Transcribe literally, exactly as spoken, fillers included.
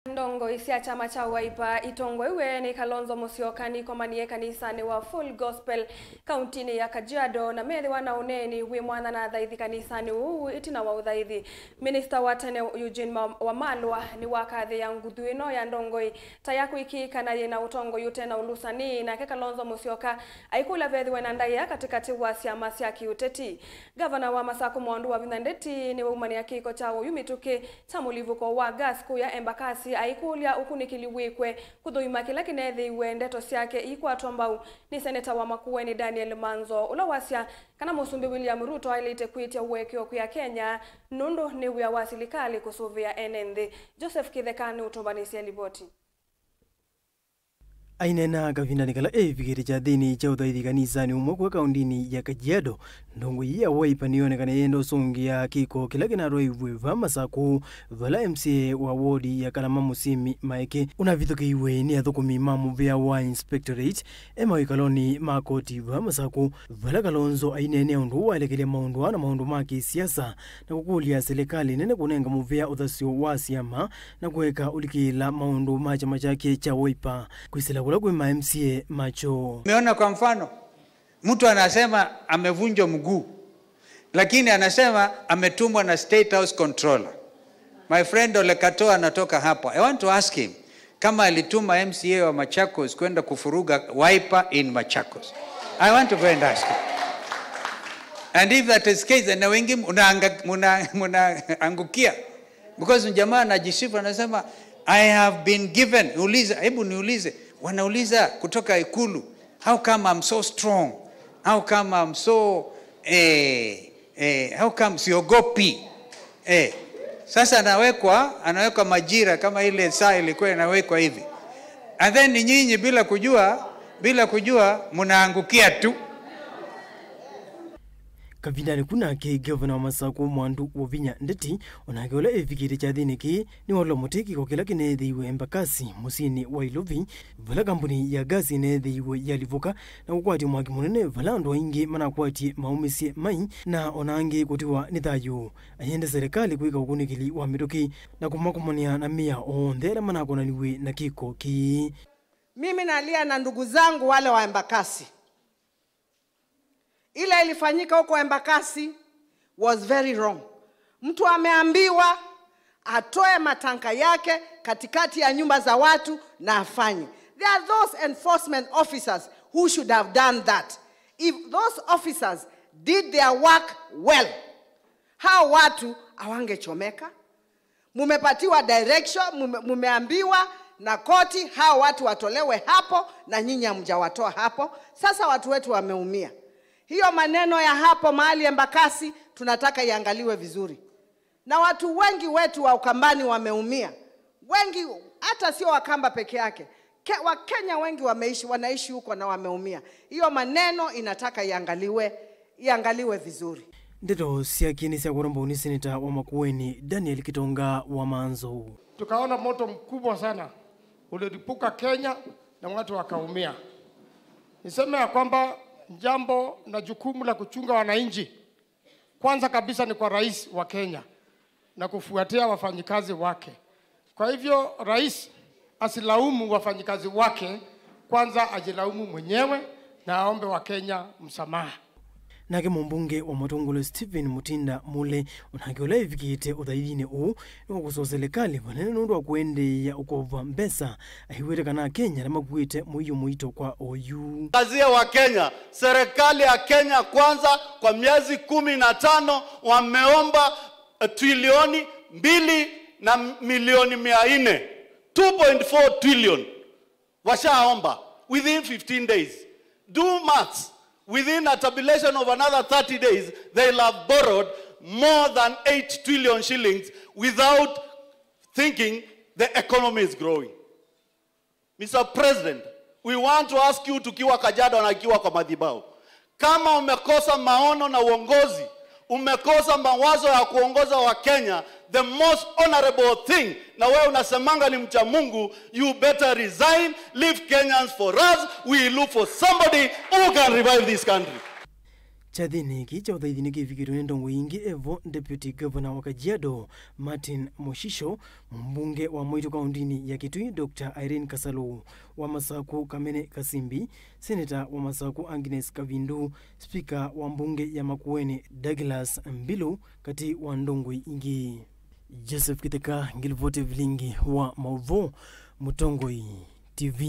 Ndongoi sya kyama kya Wiper itongoew'e nĩ Kalonzo Musyoka nikomanie kanisanĩ wa Full Gospel kauntinĩ ya Kajiado, na methĩwa na ũneeni wĩ mwanya na athaithi kanisanĩ ũu. Ĩtina wa ũthaithi, minista wa tene Eugene Ma-, Wamalwa nĩwakathĩĩa nguthu ĩno ya ndongoi ta ya kwĩkĩĩkana yĩ na ũtongoi ũte na ũlũsani. Nake Kalonzo Musyoka aikũlya vethĩwe na ndaĩa katĩkatĩ wa syama sya kĩũteti. Ngavana wa Masaku Mwandu Wavinya Ndeti nĩwaumanĩa kĩko kya ũyu mĩtũkĩ kya mũlivũko wa gas kũya Embakasi, aikũlya ũkunĩkĩli wĩkwe kũthũima kĩla kĩneethĩiwe ndeto syake iikwatwa mbau nĩ seneta wa Makueni Daniel Manzo, ũla wasya kana Mũsumbĩ William Ruto aĩlĩte kwĩtya ũekeo kwĩ Akenya nũndũ nĩ wĩa wa silikalĩ kũsũvĩa ene nthĩ. Joseph Kĩtheka nĩũtũmbanĩsye livoti. Aineena kavindanĩ kala eĩvikĩte kyathĩnĩ kya ũthaithi kanisanĩ ũmwe kũya kaũndĩnĩ ya Kajiado, ndongoi ya Wiper nĩyonekana yenda ũsũngĩa kĩko kĩla kĩnatwaiwe vaa Masaku, vala M C A wa wodi ya Kalama Mũsimi Maeke ũnavithũkĩiwe nĩ athũkũmi ma mũvĩa wa Inspectorate e mawĩkalonĩ ma koti vaa Masaku, vala Kalonzo aineenea ũndũ ũũ waelekelya maũndũ aa na maũndũ ma kĩsiasa, na kũkũlya silikalĩ nene kũnenga mũvĩa ũthasyo wa syama na kũeka ũlikĩĩla maũndũ ma kyama kyake kya Wiper kwĩsĩla kũla kwĩ ma M C A makyo. Umeona, kwa mfano, mtu anasema amevunjwa mguu, lakini anasema ametumwa na State House Controller. My friend Ole Kato anatoka hapo. I want to ask him kama alituma M C A wa Machakos kwenda kufuruga Wiper in Machakos. I want to go and ask him. And if that is case, na wengi mnaanga-, mna-, mnaangukia. Because jamaa anajisifu, anasema, "I have been given." Uliza, hebu niulize, wanauliza kutoka Ikulu, "How come I'm so strong? How come I'm so, eh, eh, how come siogopi?" Eh, sasa anawekwa, anawekwa majira kama ile saa ilikuwa inawekwa hivi. And then ni nyinyi bila kujua, bila kujua, mnaangukia tu. Kavindanĩ ku nake, ngavana wa Masaku Mwandu Wavinya Ndeti, onake ũla evikĩte kyathĩnĩ kĩĩ, nĩwaũla mũtĩ kĩko kĩla kĩneethĩiwe Embakasi, mũsyĩnĩ wa Ilovi, vala kambuni ya gas ĩneethĩiwe yalivũka na kũkwatya mwaki mũnene, vala andũ aingĩ manakwatie maũmĩsye mai, na ona angĩ kũtiwa nĩ thayũ. Ayenda serikali kwĩka ũkunĩkĩli wa mĩtũkĩ na kũmakomanĩa na mĩao onthe ala manakonaniw'e na kĩko kĩĩ. Mimi nalia na ndugu zangu wale wa Embakasi. Ile ilifanyika huko Embakasi was very wrong. Mtu ameambiwa atoe matanka yake katikati ya nyumba za watu na afanye. There are those enforcement officers who should have done that. If those officers did their work well, hao watu hawangechomeka. Mumepatiwa direction, mume-, mumeambiwa na koti hao watu watolewe hapo, na nyinyi hamjawatoa hapo. Sasa watu wetu wameumia. Hiyo maneno ya hapo mahali Embakasi tunataka iangaliwe vizuri. Na watu wengi wetu wa Ukambani wameumia. Wengi, hata sio Wakamba peke yake. Ke-, Wakenya wengi wameishi, wanaishi huko na wameumia. Hiyo maneno inataka iangaliwe, iangaliwe vizuri. Ndeto syake nĩ sya kũromba nĩ seneta wa Makueni, Daniel Kitonga wa Manzo. Tukaona moto mkubwa sana ulilipuka Kenya na watu wakaumia. Niseme ya kwamba jambo na jukumu la kuchunga wananchi kwanza kabisa ni kwa rais wa Kenya na kufuatia wafanyikazi wake. Kwa hivyo, rais asilaumu wafanyikazi wake, kwanza ajilaumu mwenyewe na aombe Wakenya msamaha. Nake mũmbunge wa Matungulu Stephen Mutinda Mule, onake ũla evikĩte ũthaithinĩ ũũ, nĩwakũsũa silikalĩ vanene nũndũ wa kũendeea ũkova mbesa, aiw'ĩte kana Akenya nĩmakuĩte mũio mũito kwa oyu. Kazie wa Kenya, serikali ya Kenya Kwanza kwa miezi kumi na tano wameomba, eh, trilioni mbili na milioni mia nne, two point four trillion. Washaomba within fifteen days. Do maths. Within a tabulation of another thirty days, they'll have borrowed more than eight trillion shillings without thinking the economy is growing. Mister President, we want to ask you, tukiwa Kajiado na ikiwa kwa madhabahu, kama umekosa maono na uongozi, umekosa mawazo ya kuongoza wa Kenya, the most honorable thing, na wewe unasemanga ni mcha Mungu, you better resign, leave Kenyans for us, we look for somebody who can revive this country. Kyathĩnĩ kĩĩ kya ũthaithi nĩkĩvikĩtwe nĩ ndongoi ingĩ, evo Deputy Governor wa Kajiado, Martin Moshisho, mũmbunge wa Mwaitu kaũndĩnĩ ya Kitui, Doctor Irene Kasalu, wa Masaku Kamene Kasimbi, Seneta wa Masaku Agnes Kavindu, Spika wa mbunge ya Makueni Douglas Mbilu, katĩ wa ndongoi ingĩ. Joseph Kitheka, ngilivoti vilingi wa maũvoo, Mũtongoi T V.